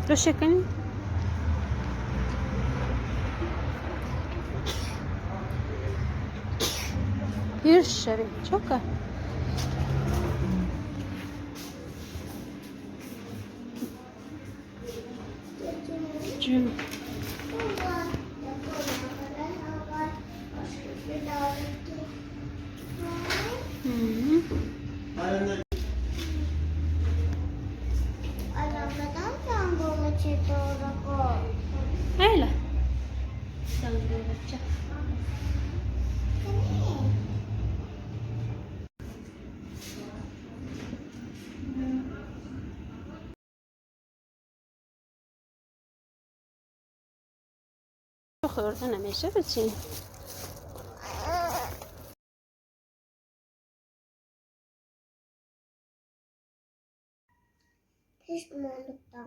Рӯшакани. Пир шавӣ. Чока? Ҷун. Айла. Занговача. Хӯрда намешавад чӣ? Пеш мондуктам.